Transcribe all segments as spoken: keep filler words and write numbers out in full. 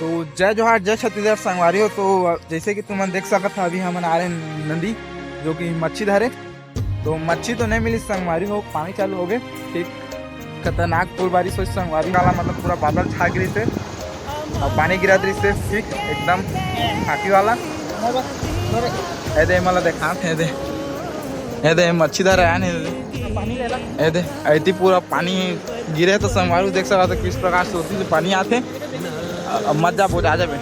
तो जय जोहार, जय छत्तीसगढ़ संगवारी हो। तो जैसे कि तुमन देख सकत हो, अभी हमन आ रहे हैं नदी, जो कि मच्छी धरे। तो मच्छी तो नहीं मिली संगवारी हो, पानी चालू हो गए। ठीक, खतरनाक फुल बारिश हो संगवारी वाला, मतलब पूरा बादल छा गिरी से और पानी गिरा दृश्य ठीक एकदम हाथी वाला। ए दे, मला देखा, ए दे, ए दे, मच्छी धरे आए हैं, ए दे, ए दे, ऐती पूरा पानी गिरे तो संगवारी देख सकत हो किस प्रकार से होती से पानी आते। अब मत जा, बोझा जाबे।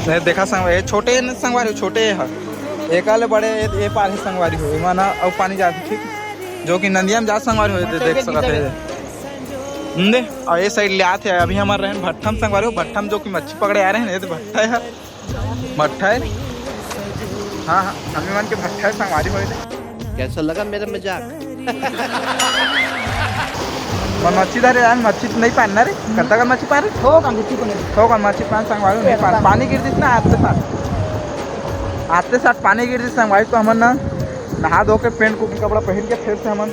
नहीं देखा संगवारी, ये छोटे न संगवारी, छोटे ह। एका ले बड़े ये, ये पार है संगवारी हो, एमा ना अब पानी जात ठीक, जो कि नदिया में जात संगवारी हो, ये देख सकत है। हम्म, दे, और ये साइड ले आत है। अभी हमारे रहन भट्ठम संगवारी हो, भट्ठम जो कि मच्छी पकड़े आ रहे हैं, ये तो भट्ठा है। भट्ठा है। हाँ, हाँ, हमें मन के भट्ठा है संगवारी हो। कैसा लगा मेरा मजाक? मन मच्छी धरे यार, मच्छी तो नहीं पान ना रे। कत्ता का मच्छी पान रे? हो का मच्छी को नहीं। हो का मच्छी पान संगवारी नहीं पान। पानी गिर दिस ना आते साथ। आते साथ पानी गिर दिस संगवारी, तो हमन ना नहा धो के पेंट को कपड़ा पहन के फिर से हमन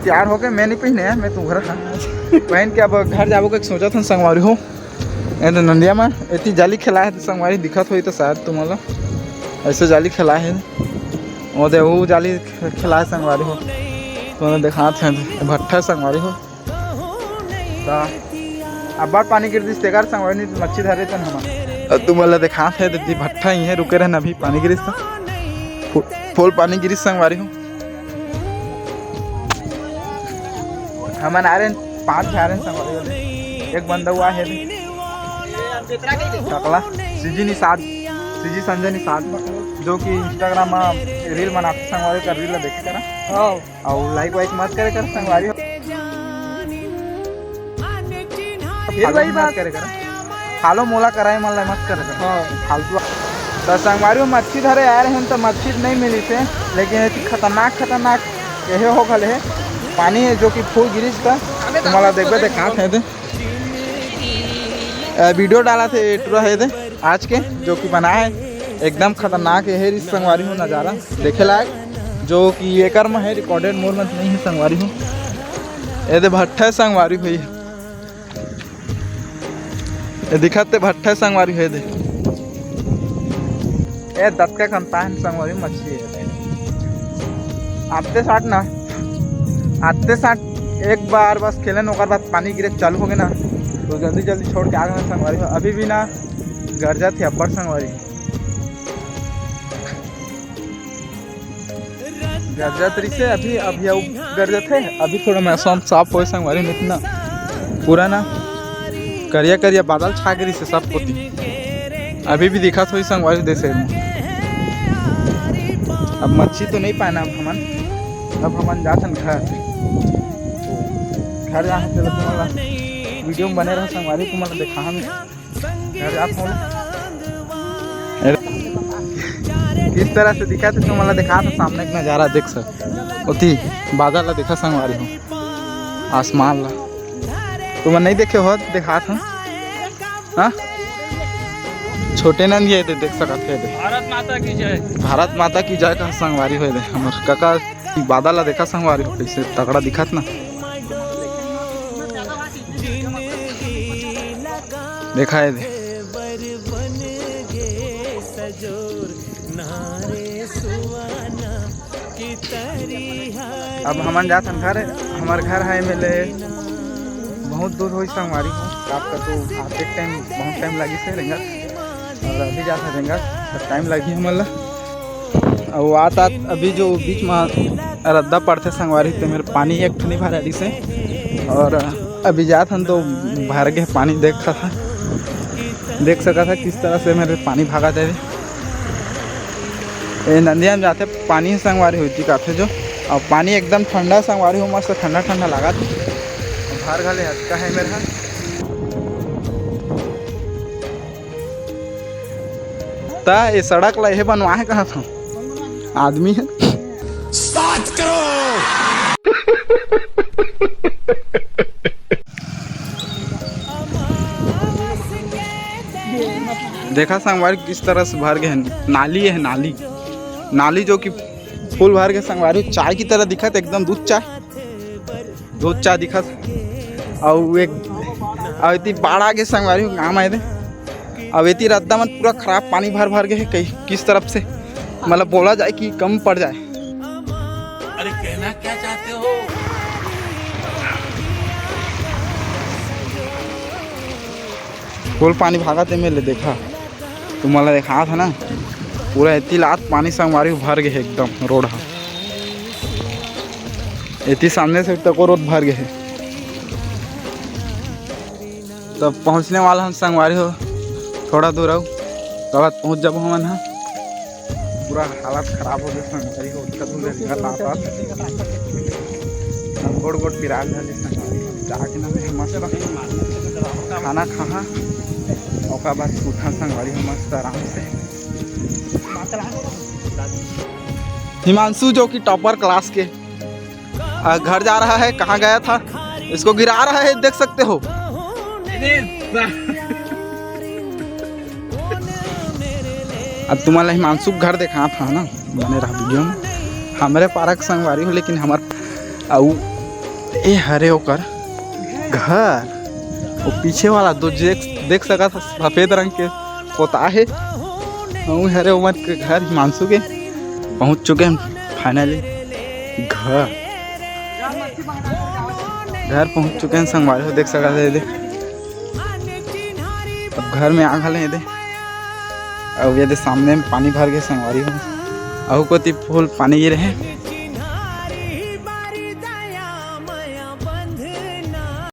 तैयार होके, मैं नहीं पहने यार, मैं तो घर था। पहन के अब घर जाबो के सोचा था संगवारी हो। ए तो नंदिया मा एती जाली खेला है तो संगवारी दिखत होई तो शायद तुम्हाला ऐसे जाली खेला है। वो दे वो जाली खेला है संगवारी हो। तुम्हाला दिखात है भट्ठा संगवारी हो। ता अब्बड़ पानी गिर दिस तेकर संगवारी नहीं तो मच्छी धरे तन हमार। अब तुम्हाला दिखात है दीदी भट्ठा ही है, रुके रहना अभी पानी गिरिस तो फु-, फुल पानी गिरिस संगवारी हो। हमन आ रहे हैं, पांच झन आ रहे हैं संगवारी वाले। एक बंदा हुआ है टकला, सीजी निषाद, सीजी संजय निषाद, जो कि Instagram में रील बनाते संगवारी का रील देख कर और लाइक वाइक मत करे कर संगवारी हो। फिर फालतू वही मत बात। करे कर। फालो मोला कराए मन ला मत करे कर। हाँ। फालतू। तो संगवारी हो मच्छी धरे आए रहे हैं तो मच्छी नहीं मिली थे, लेकिन ऐसी खतरनाक खतरनाक यही हो गल है। पानी है जो कि फुल गिरिस था। तुम्हाला देखबे दिखात है दे। अ, वीडियो डाला थे टूरा है दे आज के जो कि बना है एकदम खतरनाक है रे संगवारी हो नजारा देखे लायक, जो कि एकर में है recorded मोर में नहीं है संगवारी हो। ए दे भट्ठा है संगवारी हो, ए दिखत ते भट्ठा है संगवारी हो दे। ए दतका कंता है संगवारी मछली है। आते साथ ना, आते साथ एक बार बस खेलन, ओकर बाद पानी गिरे चालू हो गए ना, तो जल्दी जल्दी छोड़ के आ गए संगवारी हो। अभी भी ना गरजत है अब्बड़ संगवारी। गरजत रहिसे अभी, अभी अउ गरजत है। अभी थोड़ा मौसम साफ होए संगवारी, नहीं तो ना पूरा ना करिया करिया बादल छा गिरिसे सब कोती। अभी भी दिखत होई संगवारी दे side में। अब मच्छी तो नहीं पाना अब हमन, अब हमन जाथन घर। घर जाहन तेला तुम्हाला वीडियो में बने रहो संगवारी, तुम्हाला दिखाहन। घर जात हूँ। किस तरह से दिखा थे तुम्हाला दिखा था सामने का नजारा देख सक। ओती बादल ला दिखा संगवारी हो, आसमान ला। तुमन नहीं देखे हो दिखा था। हाँ? छोटे नंद ये दे देख सकत है दे। भारत माता की जय। भारत माता की जय का संगवारी हो दे। हमर काका बादल ला देखा संगवारी हो कैसे तगड़ा दिखत ना। देखा है दे। अब हमन जात हन घर। हमार घर है एम एल ए बहुत दूर होई संगवारी हो। आपका तो आते टाइम बहुत टाइम लगी से रेंगत, और अभी जात है रेंगत तो टाइम लगी हमन ला। अउ आत आत अभी जो बीच में रद्दा पड़थे संगवारी, ते मेर पानी एक ठनी भरा रिसे, और अभी जात हन तो भर गे पानी। देख सकत हा, देख सकत हा किस तरह से मेर पानी भागत हे। ए नंदिया में जाथे पानी संगवारी होती काथे जो, और पानी एकदम ठंडा संगवारी हो, मस्त ठंडा ठंडा लागत। भर घले हतका है मेर हा। ता ये सड़क ला ये बनवाए कहा था आदमी है। सात करोड़। देखा संगवारी किस तरह से भर गए हैं। नाली है, नाली, नाली जो कि फुल भर गए संगवारी, चाय की तरह दिखत, एकदम दूध चाय। दूध चाय दिखत। अउ एक अउ एती बाढ़ आ गे संगवारी हो, गाँव आए दे। अब एती रद्दा मन पूरा खराब, पानी भर भर गे हे। कई किस तरफ से मतलब बोला जाए कि कम पड़ जाए। अरे, कहना क्या चाहते हो? फुल पानी भागत हे, मेले देखा, तुम्हारा देखा था ना, पूरा एती लात पानी संगवारी हो भर गे हे एकदम रोड हा। एती सामने से तको रोड भर गे हे। तब पहुँचने वाला हम संगवारी हो, थोड़ा दूर आऊ, तब पहुँच जब हमन हा। पूरा हालत खराब हो गे संगवारी हो, ओतका दूर रेंगत आत आत। अब गोड़ गोड़ पिराल जाले संगवारी हो, जाके ना मैं मस्त खाना खाहा, ओकर बाद उठा संगवारी हो मस्त आराम से। हिमांशु जो कि टॉपर क्लास के आ, घर जा रहा है, कहाँ गया था, इसको गिरा रहा है, देख सकते हो। अब तुम्हारा हिमांशु के घर देखा था ना, बने रहा वीडियो में। हमरे पारा के संगवारी हो, लेकिन हमर अउ ए हरे ओकर घर, वो पीछे वाला दो जे देख सकत ह, सफेद रंग के पोता हे। अउ हरे ओमन के घर हिमांशु के। पहुँच चुके हैं फाइनली घर। घर पहुँच चुके हैं संगवारी हो, देख सकत हे एदे। अब घर में आ घले एदे। अउ एदे सामने में पानी भर गे संगवारी हो। अउ कोती फुल पानी गिरे हे।